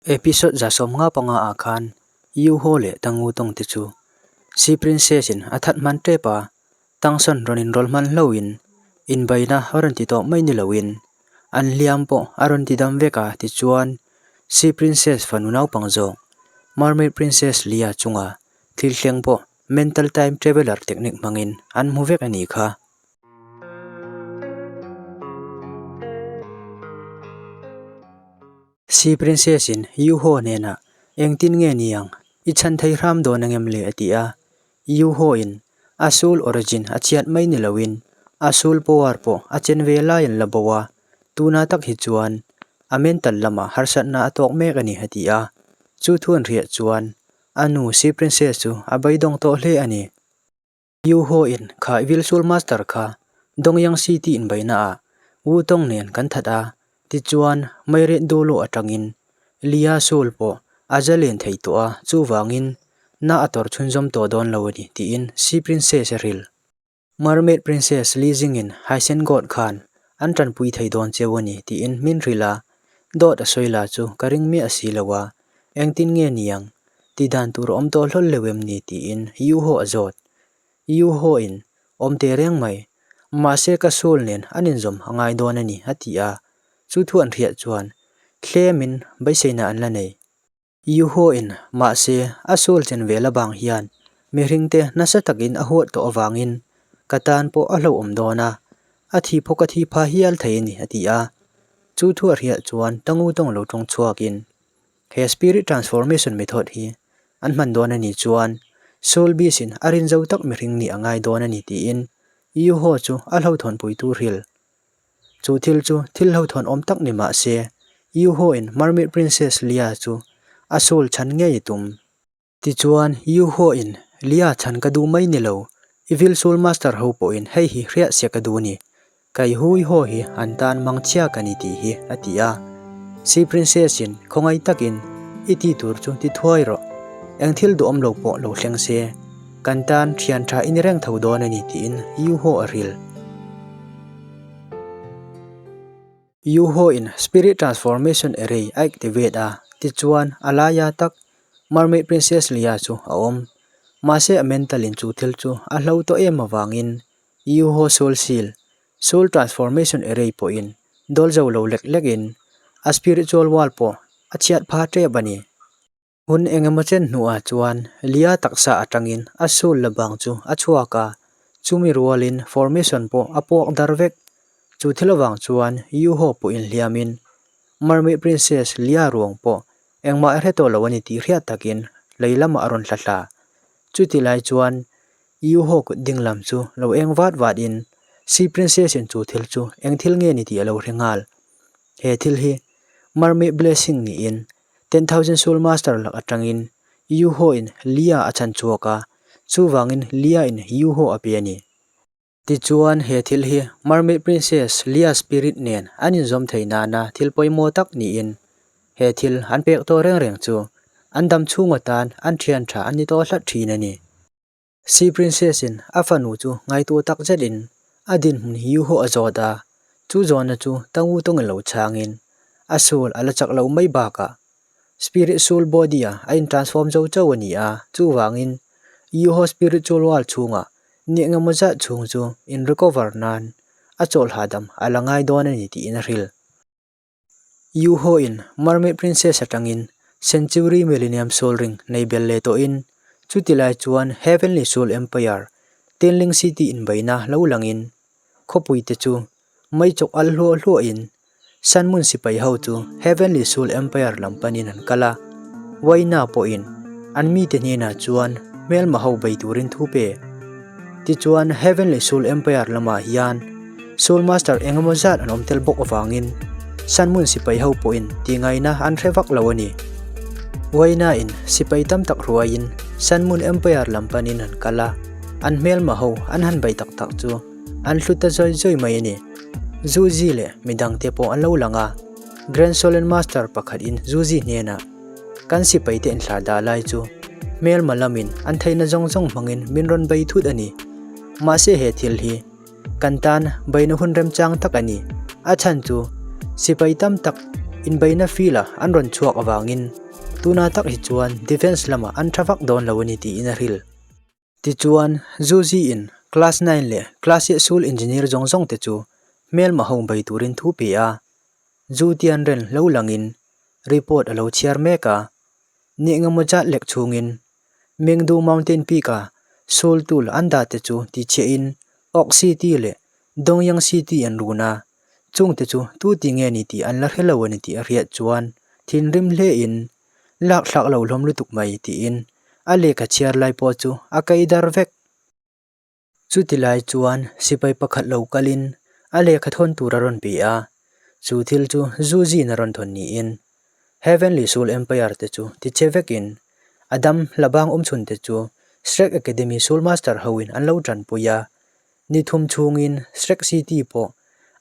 Episode 15 ah khan Yu Ho leh Tang Wu Tong te chu Sea Princess in a that hman tep a, Tang San rawn inrawlh hman hlo in inbaina a rawn ti tawh mai ni lo in an hliam pawh a rawn ti dam vek a tichuan Sea Princess fanu naupang zawk Mermaid Princess Lia chunga thil thleng pawh Mental Time Traveller technique hmangin an hmu vek a nih kha. Sea Princess in Yu Ho hnenah engtin nge ni ang, i chhan thei hram dawn angem le a ti a. Yu Ho in a soul origin a chhiat mai ni loin a soul power pawh a chen ve lai an la bo a, tuna tak hi chuan a mental lamah harsatna a tawk mek a ni a ti a. Chu thu an hriat chuan a nu Sea Princess chu a beidawng tawh hle a ni. Yu Ho in kha Evil Soul Master kha Dongyang City inbeihna ah Wu Tong nen kan that a, tichuan Meiret Dolo atangin Lia Soul pawh a zalen thei tawh a, chuvangin na a tawrh chhunzawm tawh dawn lo a ni tiin Sea Princess a hrilh. Mermaid Princess Li Jing-in Haisen God khan an tanpui thei dawn cheu a ni tiin min hrilh a, dawt a sawi la chu ka ring miah si lo a, engtin nge niang Ti dan tur a awm tawh hlawl lo em ni tiin Yu Ho a zawt. Yu Ho in, Awm teh reng mai. Mahse ka soul nen an inzawm a ngai dawn a ni a ti a. Chu thu an hriat chuan thlemin beiseina an la nei. Yu Ho in, Mahse a soul chen vel avang hian mihringte nasa takin a huat tawh avangin ka tan pawh a hlauhawm dawn a, a thi pawh ka thi pha hial thei a ni a ti a. Chu thu a hriat chuan Tangu tawng lo tawng chhuakin He Spirit Transformation method hi an hman dawn a nih chuan Soul Beast in a rin zo tak mihring nih a ngai dawn a ni tiin Yu Ho chu a hlauhthawnpuitu hrilh. Chu thil chu thil hlauhthawn awm tak ni mah se Yu Ho in Mermaid Princess Lia chu a soul chhan ngei a tum. Tichuan, Yu Ho in, Lia chhan ka duh mai ni lo, Evil Soul Master ho pawhin hei hi hriat se ka duh ni. Kai Hui Ho hi an tan mang chhia ka ni tih hi, a ti a. Sea Princess in, Khawngaih takin, i ti tur chu ti thuai rawh. Eng thil duhawm lo pawh lo thleng se, kan tan thian tha i ni reng tho dawn a ni tiin Yu Ho a hrilh. Yu Ho in Spirit Transformation Array a activate a, tichuan a laia tak Mermaid Princess Lia chu a awm. Mahse a mental in chu thil chu a hlo tawh em avangin Yu Ho Soul Seal, Soul Transformation Array pawhin dawl zo lo lek lekin a spiritual world pawh a chhiat pha tep a ni. Hun engemaw chen hnuah chuan Lia taksa atangin a soul la bang chu a chhuak a, chumi rualin formation pawh a puak dar vek. Chu thil avang chuan Yu Ho pawh inhliamin Mermaid Princess Lia ruang pawh engmah a hre tawh lo a ni tih hriat takin lei lamah a rawn hla hla. Chuti lai chuan Yu Ho kut ding lam chu lo eng vat vatin Sea Princess in chu thil chu eng thil nge ni tih a lo hre nghal. He thil hi Mermaid Blessing niin 10,000 Soul Master lak atangin Yu Ho in Lia a chhan chhuak a, chuvangin Lia in Yu Ho a pe a ni. Tichuan he thil hi Mermaid Princess Lia Spirit nen an inzawm thei nana thil pawimawh tak niin he thil an pek tawh reng reng chu an dam chhung atan an thian tha an ni tawh hlat thin a ni. Sea Princess in a fanu chu ngaihtuah tak zet in a dinhmun hi Yu Ho a zawt a, chu zawhna chu Tang Wu tawng in lo chhang in a soul a la chak loh mai bakah Spirit Soul Body ah a in transform zo chauh a ni a, chuvangin Yu Ho Spiritual World chhungah ni engemaw zat chhung chu in recover nan a chawlh hahdam a la ngai dawn a ni tiin a hrilh. Yu Ho in Mermaid Princess atangin Century Millennium Soul Ring nei bel leh tawhin chuti lai chuan Heavenly Soul Empire, Tianling City inbeihna lo langin khawpui te chu mei chawk al hluah hluahin Sun Moon sipai ho chu Heavenly Soul Empire lam panin an kal a, Waina pawhin an mite hnenah chuan hmelma ho bei turin thu pe. Tichuan Heavenly Soul Empire lamah hian Soul Master engemaw zat an awm tel bawk avangin Sun Moon sipai ho pawhin tihngaihna an hre vak lo a ni. Uaina in sipai tam tak ruaiin Sun Moon Empire lam panin an kal a, an hmelma ho an han bei tak tak chu an hlu ta zawi zawi mai a ni. Zuzi leh midangte pawh an lo lang a, Grand Solen Master pakhat in Zuzi hnenah, Kan sipai te inthlah dah lai chu hmelma lamin an theihna zawng zawng hmangin min rawn bei thut a ni. Mahse he thil hi Kan tan baina hun remchang tak a ni. A chhan chu sipai tam tak inbeihna field-a an rawn chhuak avangin tuna tak hi chuan defence lamah an tha vak dawn lo a ni tiin a hrilh. Tichuan, Zuzi-in Class Nine leh Class Eight Sul Engineer zawng zawng te chu hmelma ho bei turin thu pe a, Zu Tianren lo langin report a lo chhiar mek a. Ni engemaw zat lek chhungin Mengdu Mountain Peak-a Sul Tool an dah te chu tichhiahin Ok City leh Dongyang City an run a, chungte chu tu ti nge ni tih an la hre lo a ni tih a hriat chuan thinrim hlein Lak thlak lo hlawm lutuk mai tiin a lehkha chhiar lai pawh chu a kai dar vek. Chuti lai chuan sipai pakhat lo kalin a lehkha thawn tur a rawn pe a, chu thil chu zu zin a rawn thawn niin Heavenly Soul Empire te chu ti che vekin a dam hla bang awmchhun te chu Shrek Academy Soul Master hoin an lo tanpui a, ni thum chhungin Shrek City pawh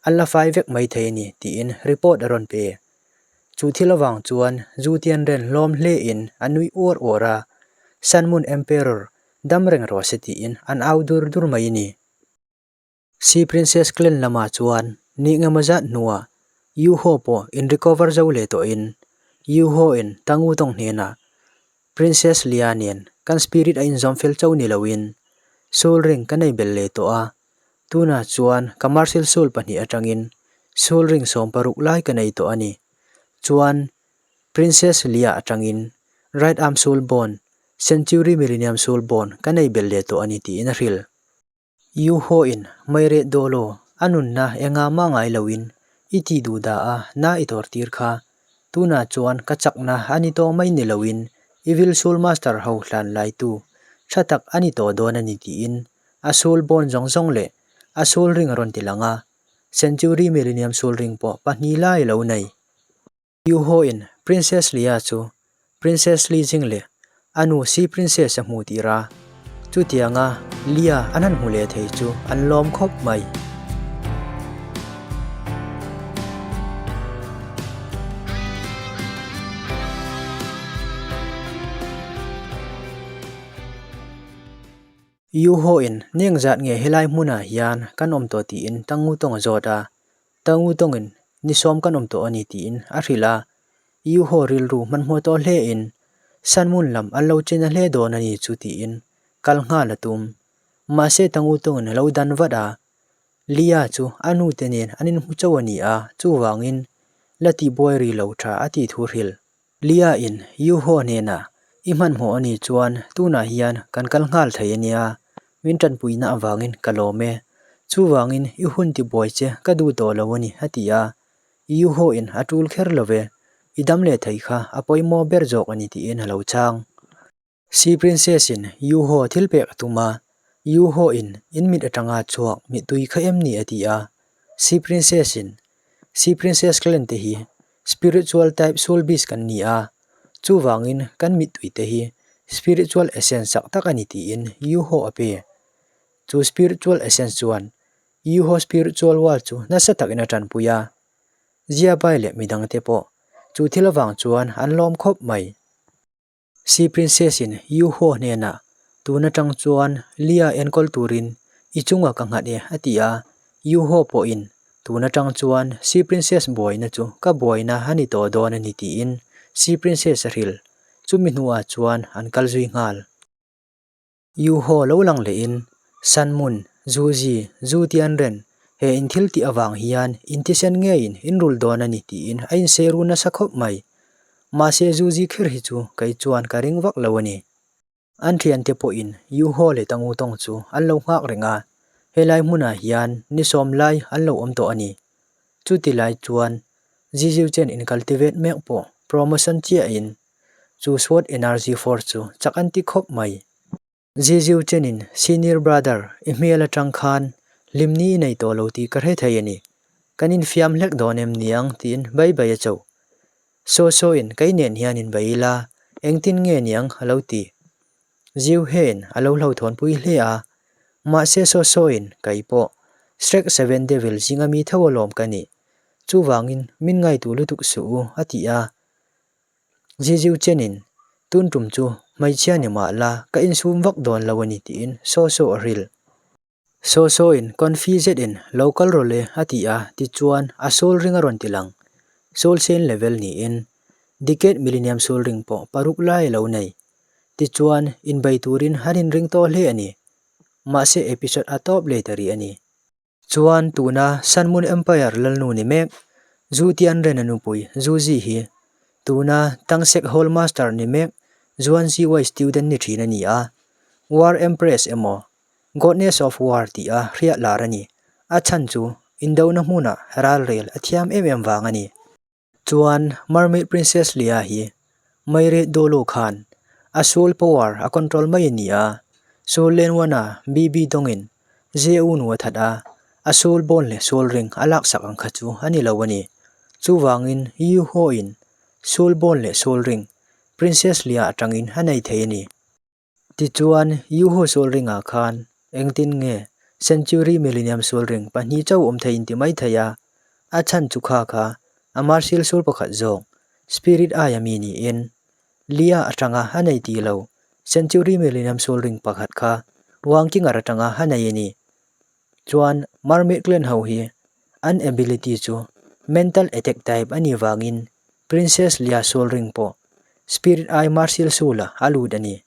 an la fai vek mai thei a ni tiin report a rawn pe. Chu thil avang chuan Zu Tianren hlawm hlein a nui uar uar a, Sun Moon Emperor dam reng rawh se tiin an au dur dur mai a ni. Sea Princess Clan lamah chuan nih ngemaw zat hnuah Yu Ho pawh in recover zo leh tawhin Yu Ho in Tang Wutong hnenah Princess Lia nen kan spirit a inzawm fel cho ni loin Soul Ring ka nei bel leh tawh a, Tunah chuan ka Marcel Soul pahnih atangin Soul Ring 16 lai ka nei tawh a ni. Chuan Princess Leia atangin Right Arm Soul Bond, Century Millennium Soul Bond ka nei belh leh tawh a ni tiin a hrilh. Yu Ho in Meireh Dolo a nunna enga mah ngai loin i tih duh dah a na i tawr tir kha. Tunah chuan ka chakna a ni tawh mai ni loin Evil Soul Master ho hlan laitu tha tak a ni tawh dawn a ni tiin A soul bond zawng zawng leh a soul ring a rawn ti lang a, Century Millennium soul ring pawh pahnih lai a lo nei. Yu Ho in Princess Leia chu Princess Li Jing leh a nu Sea Princess a hmuh tir a, chutianga Leia an han hmu leh thei chu an lawm khawp mai. Yu Ho in neng zat nge helai hmunah hian kan awm tawh tiin Tang Ngu Tawng a zawt a, Tang Ngu Tawngin ni sawm kan awm tawh a ni tiin a hrilh a, Yu Ho rilru hmanhmawh tawh hle in Sun Moon lam an lo chena hle dawn a ni chu tiin kal nghal a tum. Mahse Tang Ngu Tawngin a lo dan vat a, Lia chu a nu te nen an inhmu chauh a ni a, chuvangin la tihbuai ri lo tha a tih thu hrilh. Lia in Yu Ho hnenah i hmanhmawh a nih chuan tunah hian kan kal nghal thei a nia, min tanpuina avangin ka lawm e. Chuvangin i hun tibuai che ka duh tawh lo a ni a ti a. Yu Ho in a tul kher lo ve, i dam leh thei kha a pawimawh ber zawk a ni tiin a lo chhang. Sea Princess in Yu Ho thil pek a tum a, Yu Ho in in mit atanga chhuak mittui kha em ni a ti a. Sea Princess in Sea Princess Clan te hi Spiritual type soul beast kan ni a, chuvangin kan mittui te hi Spiritual essence chak tak a ni tiin Yu Ho a pe. Chu Spiritual essence chuan Yu Ho Spiritual world chu nasa takin a tanpui a. Ziabai leh midangte pawh chu thil avang chuan an lawm khawp mai. Sea Princess in Yu Ho hnenah tun atang chuan Lia enkawl turin i chungah ka nghat e a ti a, Yu Ho pawhin tun atang chuan Sea Princess buaina chu ka buaina a ni tawh dawn a ni tiin Sea Princess a hrilh. Chumi hnuah chuan an kal zui nghal. Yu Ho lo lang lehin Sun Moon, Zhu Zi, Zhu Tianren he in thil tih avang hian in thisen ngeiin in rul dawn a ni tiin a insei ru nasa khawp mai. Mahse Zhu Zi kher hi chu kei chuan ka ring vak lo a ni. An thiante pawhin Yu Ho leh Tang Wu Tong chu an lo nghak reng a, helai hmunah hian ni sawm lai an lo awm tawh a ni. Chuti lai chuan Ziziu chen in cultivate mek pawh promotion chiahin Chu Sword Energy Force chu chak an ti khawp mai. Ziziu chenin Senior Brother i hmel atang khan hlimni i nei tawh lo tih ka hre thei a ni. Kan infiam hlek dawn em niang tiin bai bai a cho. Saw saw in kei nen hian in bai ila engtin nge niang a lo ti. Ziu hein a lo hlauhthawnpui hle a, mahse saw saw in kei pawh Shrek Seven Devil zinga mi tho alawm ka nih. Chuvangin min ngaihtuh lutuk suh u a ti a. Ziziu chenin, Tun tum chu hmeichhia ni mah la, ka insum vak dawn lo a ni tiin Saw Saw a hrilh. Saw Saw in confi zetin lo kal rawh le a ti a, tichuan a soul ring a rawn ti lang. Soul Saint level niin Decade Millennium Soul Ring pawh paruk lai a lo nei. Tichuan, inbei turin an inring tawh hle a ni. Mahse episode a tawp leh ta rih a ni. Chuan tuna Sun Moon Empire lalnu ni mek Zhu Tianren a nupui Zhu Zi hi tuna Tangsek Hall Master ni mek Zhuan Ziwei student ni thin a ni a, War Empress emaw Godness of War tih a hriat lar a ni. A chhan chu indona hmunah ralrel a thiam em em vang a ni. Chuan Mermaid Princess Leia hi Mayre Dolo khan a soul power a control mai a ni a, Soul Lane One-a BB dawngin Zeu nu a that a, a soul bone leh soul ring a laksak ang kha chu a ni lo a ni. Chuvangin Yu Ho-in soul bone leh soul ring Princess Leia atangin a nei thei a ni. Tichuan, Yuho Soul Ring-ah khan engtin nge Century Millennium Soul Ring pahnih chauh awm thei inti mai thei a, a chhan chu kha kha a martial soul pakhat zawk Spirit Eye-a mi niin Lia atanga a nei tih lo Century Millennium Soul Ring pakhat kha Wang Kingar atanga a nei a ni. Chuan Mermaid Clan ho hi an ability chu Mental Attack type a nih vangin Princess Lia Soul Ring pawh Spirit Eye Martial Soul-ah a lut a ni.